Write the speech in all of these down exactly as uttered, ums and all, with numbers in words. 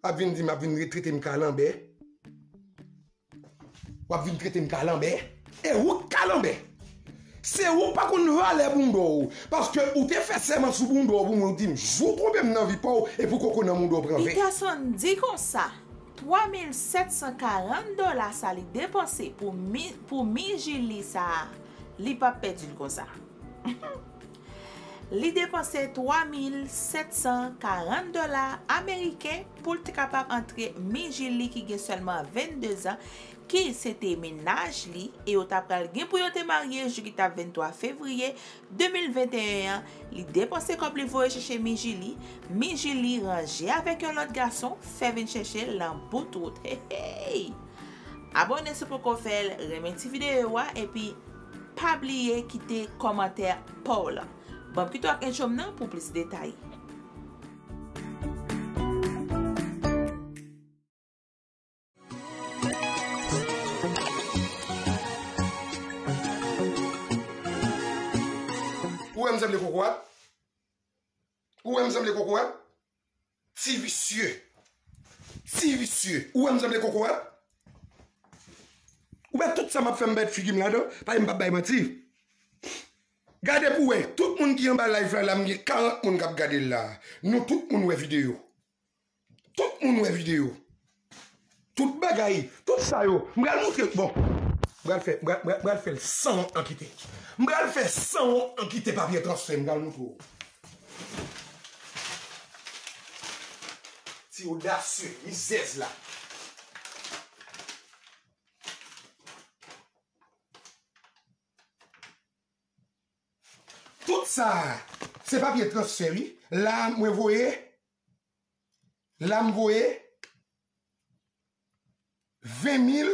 W ap vin di m, ap vin trete m kalanbè. W ap vin trete m kalanbè. E ou k kalanbè. Se ou k pa konn valè bounda w. Paske ou te fè sèman sou bounda w pou mwen, ou di m, jou w twonpe m nan vi pa w, e pou koko nan bounda w pran ven. Peterson di konsa, twa mil sèt san karant dola sa li depanse pou mi, pou Mijili sa a, li p ap pèdi l konsa. Li depanse twa mil sèt san karant dola ameriken pou l te kapab antre Mijili ki gen sèlman vennde zan, ki se te mennaj li, e yo ta pral gen pou yo te marye jou ki t ap venntwa fevriye de mil venteyen an. Li depanse kòb li voye chèche Mijili, Mijili ranje avèk yon lòt gason, fè vin chèche l nan bout wout. Hey, hey! Abòne si w poko fè l, renmen ti videyo a, epi pa bliye kite kòmantè pa w lan. Ban m kite w ak entwo m nan pou plis detay. Ou wè m sanble kokorat? Ou wè m sanble kokorat? Ti visye. Ti visye. Ou wè m sanble kokorat? Ou wè tout sa m ap fè, m mèt figi m ladan, paske m p ap bay manti. Gade pou w wè, tout moun ki anba live la, la, m gen karant moun k ap gade l la. Nou tout moun wè videyo. Tout moun wè videyo. Tout bagay, tout sa yo. M pral moutre, bon. M pral fè, m pral, m pral, m pral fè l sanwont nan kite. M pral fè sanwont nan kite papye transfè, m pral moutre w. Ti odasye, mizèz la. Tout sa, se papye transfè, wi. La, mwen voye. La, m voye ven mil.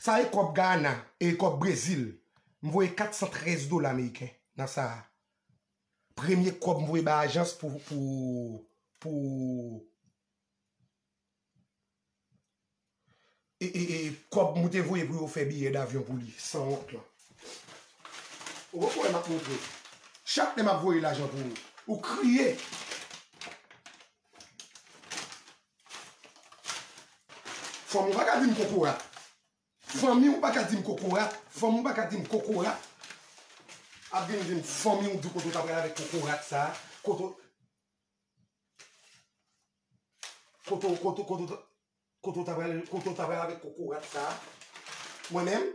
Sa e kòb Gayana, e kòb Brezil. M voye kat san trèz dola ameriken nan sa a. Premye kòb m voye bay ajans pou, pou, pou, e, e, e, kòb m te voye pou yo fè biyè davyon pou li, sanwont lan. Ou poko wè m ap montre. Chak lè m ap voye lajan pou ou, ou kriye. Fanmi w pa ka di m kokorat. Fanmi w pa ka di m kokorat. Fanmi w pa ka di m kokorat. Ap vin di m fanmi w di kote w ta pral avèk kokorat sa. Kote w, kote w, kote w, kote w ta, kote w ta pral, kote w ta pral avèk kokorat sa. Mwen menm,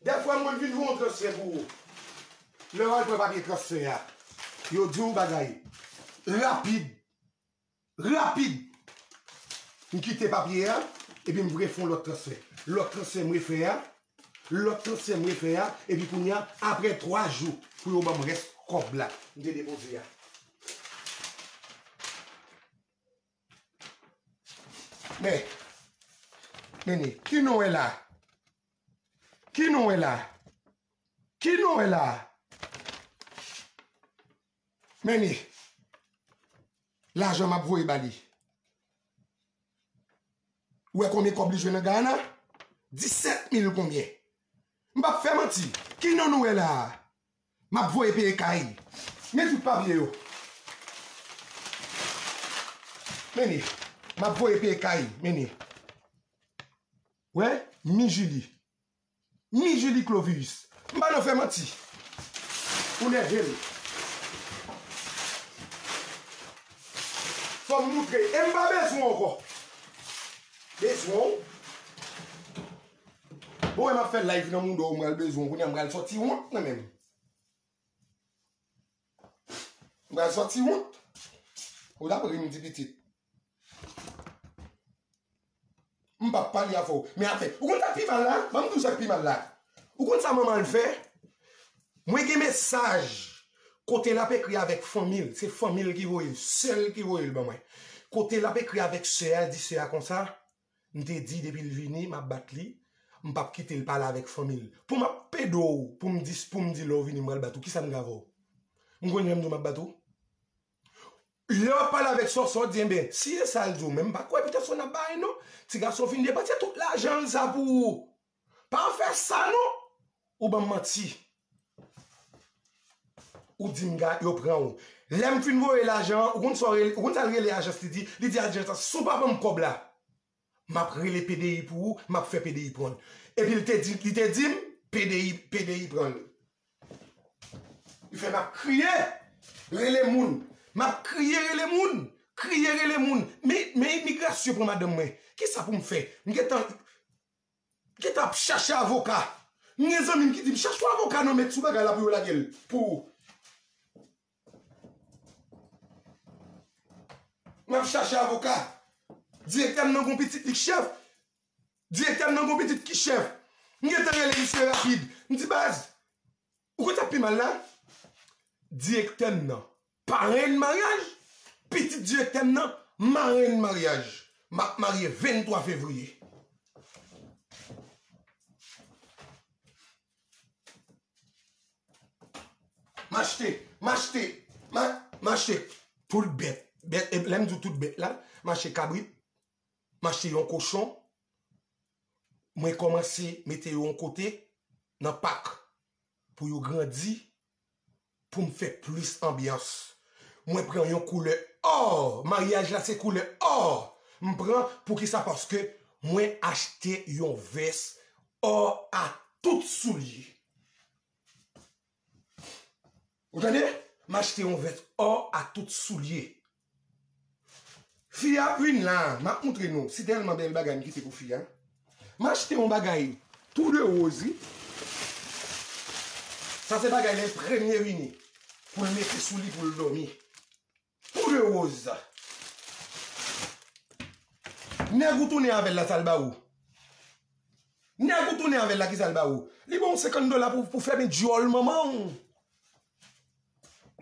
Dèfwa mwen vin fè yon transfè pou ou. Lè w al pran papye transfè a, yo di w bagay rapid, rapid. M kite papye a, epi m refè yon lòt transfè. Lòt transfè m refè a, lòt transfè m refè a, epi kounye a, apre twa jou, pou yo ban m rès kòb la m te depoze a. Men, men ni, ki nou wè la? Ki nou wè la? Ki nou wè la? Men ni, lajan m ap voye ba li. Ou wè konbyen kòb li jwenn nan Guyana? Disèt mil konbyen? M p ap fè manti. Ki non nou wè la a? M ap voye peye kay. Men tout papye yo. Men ni. M ap voye peye kay. Men ni. Wè, Mijili. Mijili Clovis. M pa nan fè manti. Ou nève m. Fò m moutre. E m pa bezwen w ankò. Bezwen w? Bon, wè m ap fè live nan moun do, m pral bezwen w. Kounye a m pral sòti wont nan men m. M pral sòti wont. Ou t ap ri m ti pitit. M p ap pale avè w. Men afè, ou konn sa k pi mal la? Ban m di w sa k pi mal la. Ou konn sa manman l fè? Mwen gen mesaj kote l ap ekri avèk fanmi l. Se fanmi l ki voye l, sè l ki voye l ban mwen. Kote l ap ekri avèk sè a, l di sè a konsa, m te di depi l vini, m ap bat li. M p ap kite l pale avèk fanmi l. Pou m ap pede w, pou m di, pou m di lè w vini, m pral bat ou. Kisa m gen avè w? M konn jan m di w m ap bat ou? Lè w ap pale avèk Sòsò, w di, enben, si e sa l di w, men m pa kwè pitit Sòsò n ap bay non. Ti gason fin depanse tout lajan l sa pou ou. Pa fè sa non. Ou ban m manti. Ou di m ga-, yo pran w. Lè m fin voye lajan an, ou konn sa w rele, ou konn sa l rele ajans li di? Li di ajans la, si w pa ban m kòb la, m ap rele P D I pou ou, m ap fè P D I pran l. Epi l te di, li te di m, P D I, P D I pran l. Li fè m ap kriye, rele moun. M ap kriye, rele moun. Kriye, rele moun. Men, men imigrasyon pran madanm mwen. Kisa pou m fè? M gentan, gentan ap chache avoka. M gen zanmi m ki di m, chache yon avoka non, met sou bagay la pou yo lage l pou ou. M ap chache avoka. Direktè m nan gon pitit li k chèf. Direktè m nan gon pitit ki chèf. M gentan rele misye rapid. M di, baz, ou konn sa k pi mal la? Direktè m nan parenn maryaj, pitit direktè m nan marenn maryaj. M ap marye venntwa fevriye. M achte, m achte, m a-, m achte tout bèt. Bèt, e lè m di w tout bèt la, m achte kabrit, m achte yon kochon, mwen kòmanse mete yo yon kote nan pak pou yo grandi, pou m fè plis anbyans. Mwen pran yon koulè ò, maryaj la se koulè ò. M pran, poukisa? Paske mwen achte yon vès ò a tout soulye. Ou tande? M achte yon vès ò a tout soulye. Fi a ap vin la, m ap moutre nou. Si tèlman bèl bagay m kite pou fi a. M achte yon bagay tou de woz, wi. Sa se bagay lè l premye vini. Pou l mete sou li, pou l dòmi. Tou de woz. Nèg ou tounen avè l la, sa l ba ou? Nèg ou tounen avè l la, ki sa l ba ou? Li ba w senkant dola pou, pou fèmen djòl manman w.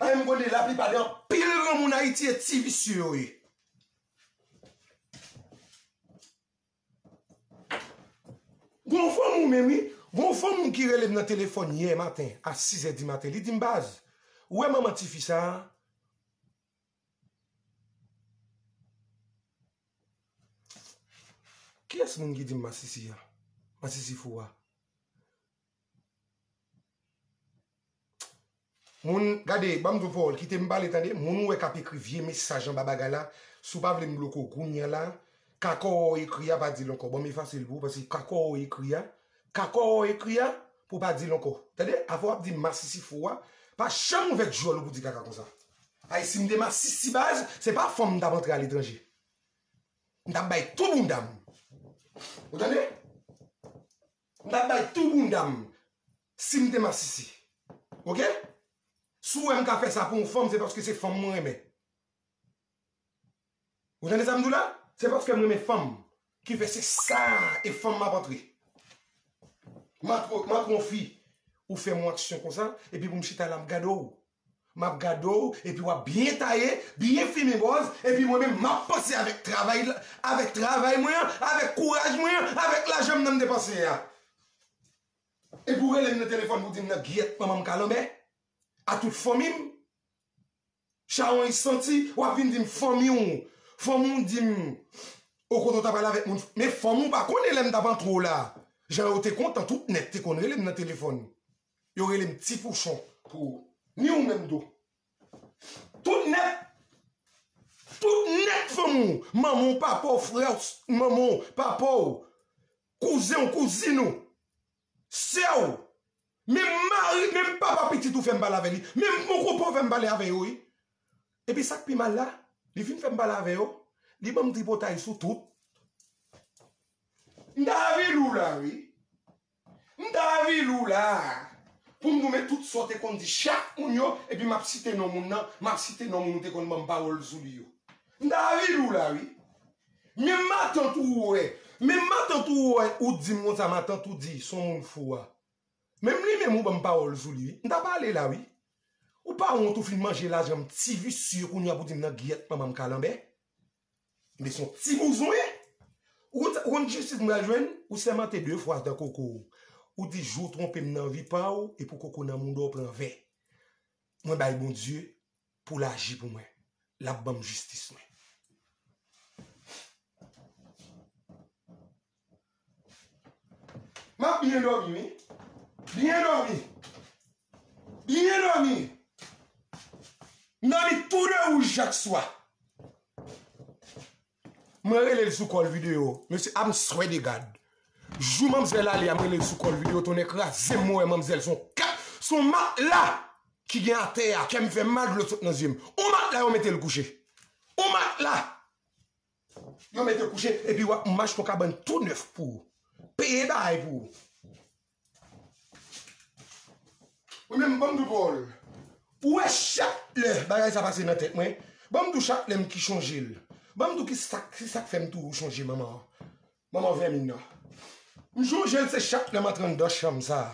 Ay, m konnen laplipa de anpil granmoun Ayiti e ti visye yo ye. Gon fanm ou menm, wi. Gon fanm ou ki rele m nan telefòn yè maten, a sizè di maten. Li di m, baz, ou wè manman tifi sa a? Kiyès moun ki di m masisi a? Masisi fou a? Moun, gade, ban m di w pawòl, kite m pale, tande. Moun ou wè k ap ekri vye mesaj anba bagay la, si w pa vle m bloke w kounye a la, kakò w ekri a pa di l ankò. Ban m efase l pou ou, paske kakò w ekri a, kakò w ekri a, pou w pa di l ankò. Tande, afè w ap di m masisi fou a, pa janm ouvè djòl ou pou di kaka konsa. Ay, si m te masisi baz, se pa fanm m t ap antre aletranje. M t ap bay tou bounda m. Ou tande? M t ap bay tou bounda m si m te masisi. Oke? Si w wè m ka fè sa pou yon fanm, se paske se fanm mwen renmen. Ou tande sa m di w la? Se paske m renmen fanm ki fè se sa e fanm m ap antre. M antre, m antre yon fi, ou fè m yon aksyon konsa, epi pou m chita la, m gade w. M ap gade w, epi w ap byen taye, byen fimen bòz, epi mwen menm, m ap panse avèk travay la, avèk travay mwen an, avèk kouraj mwen an, avèk lajan m nan m depanse a. Epi w rele m nan telefòn pou di m nan giyèt manman m kalanbè, a tout fanmi m. Chawony santi, w ap vin di m fanmi w, fanmi w di m, o kote w ta pral avèk moun, men fanmi w pa konnen lè m t ap antre w la. Jan yo te kontan, tout nèt te konn rele m nan telefòn. Yo rele m ti pouchon pou ou. Ni ou menm tou. Tout nèt, tout nèt fanmi w, manman w, papa w, frè w, manman w, papa w, kouzen w, kouzin ou, sè w, menm mari, menm papa pitit ou fè m pale avè li, menm mon konpa w fè m pale avè yo, wi. Epi sa k pi mal la, li fin fè m pale avè yo, li ban m tripotay sou tout. M ta avili w la, wi. M ta avili w la. Pou m di w, men tout sa w te konn di chak moun yo, epi m ap site non moun nan, m ap site non moun ou te konn ban m pawòl sou li yo. M ta avili w la, wi. Menm matant ou wè, menm matant ou wè, ou di m konsa, matant ou di, s on moun fou a. Menm li menm ou ban m pawòl sou li, wi. M ta pale la, wi. Ou pa wont ou fin manje lajan m ti visye kounye a pou di m nan giyèt manman m kalanbè? Men s on ti bouzwen. Ou konn, ou konn jistis m pral jwenn? Ou sèmante de fwa dan koko w. Ou di jou w twonpe m nan vi pa w, epi w koko nan mouda w pran vè. Mwen bay Bondye pou l aji pou mwen. l ap ban m jistis mwen. M ap byen dòmi, wi. Byen dòmi. Byen dòmi. M dòmi tou de wouj chak swa. Mwen rele l sou kòl videyo. Mesye, I'm swear to God. Jou manmzèl ale a, m rele l sou kòl videyo, tonnè kraze m, mwen wè manmzèl se yon ka, se yon matla ki gen atè a, kè m fè mal, dlo sot nan zye m. On matla yo mete l kouche. On matla yo mete kouche, epi w ap, m achte yon kabann tou nèf pou ou. Peye bagay pou ou. Ou menm, ban m di w pawòl. Ou wè chak lè bagay sa pase nan tèt mwen, ban m di w chak lè m ki chonje l. Ban m di w ki sa, ki sa k fè m toujou chonje manman an. Manman vèmin nan. M chonje l se chak lè m antre anndan chanm sa.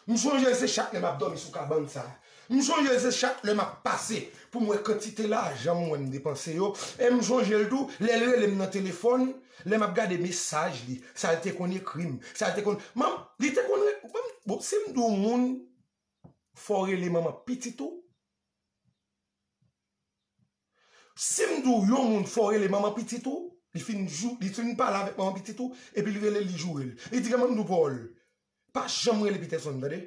M chonje l se chak lè m ap dòmi sou kabann sa. M chonje l se chak lè m ap pase pou m wè kantite lajan m wè m depanse yo. E m chonje l tou lè l rele m nan telefòn, lè m ap gade mesaj li, sa l te konn ekri m, sa l te konn, manm, li te konn re-, bon, si m di w moun fò w rele manman pitit ou, si m di w yon moun fò w rele manman pitit ou, li fin jou, li fin pale avèk manman pitit ou, epi l rele l, li joure l. Li di, "Granmanm, m di w pawòl. Pa janm rele Peterson, tande?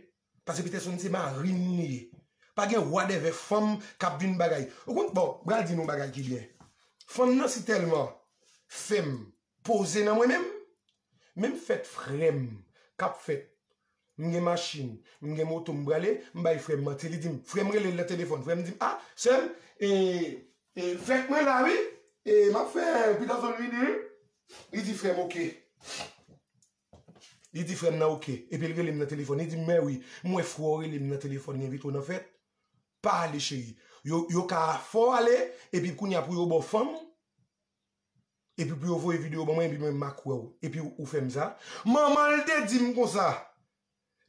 Paske Peterson se mari m li ye. Pa gen whatever fanm k ap vin bagay." Ou konn, bon, m pral di nou bagay ki byen. Fanm nan si tèlman fè m poze nan mwen menm. Menm fèt frè m k ap fèt. M gen machin, m gen moto, m prale, m bay frè m manti. Li di m, frè m rele l nan telefòn. Frè m di m, "A, sè m, e, e, fèt mwen la, wi. E, m ap fè Peterson vini, wi." Li di frè m, "Oke." Li di frè m nan, "Oke." Epi l rele m nan telefòn. Li di m, "Mè wi, m wè frè w rele m nan telefòn, li envite w nan fèt. Pa ale, cheri. Yo, yo ka fè w ale, epi kounye a pou yo ba w fanm." Epi pou yo voye videyo ban mwen, epi mwen m a kwè w. Epi ou, ou fè m sa. Manman l te di m konsa.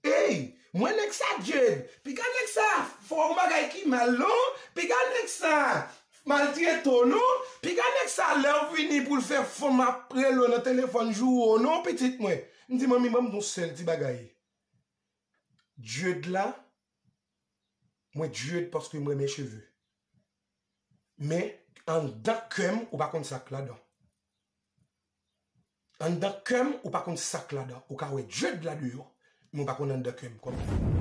Ey, mwen nèg sa Jed. Piga nèg sa fè w bagay ki mal non. Piga nèg sa maltrete w non. Piga nèg sa lè w vini pou l fè fanm ap rele w nan telefòn joure w non, pitit mwen. M di, "Manmi, ban m di w sèl ti bagay." Jed la, mwen Jed paske m renmen cheve. Men, anndan kè m, ou pa konn sa k ladan. Anndan kè m, ou pa konn sa k ladan. Ou ka wè Jed la deyò, men ou pa konn anndan kè m kòman.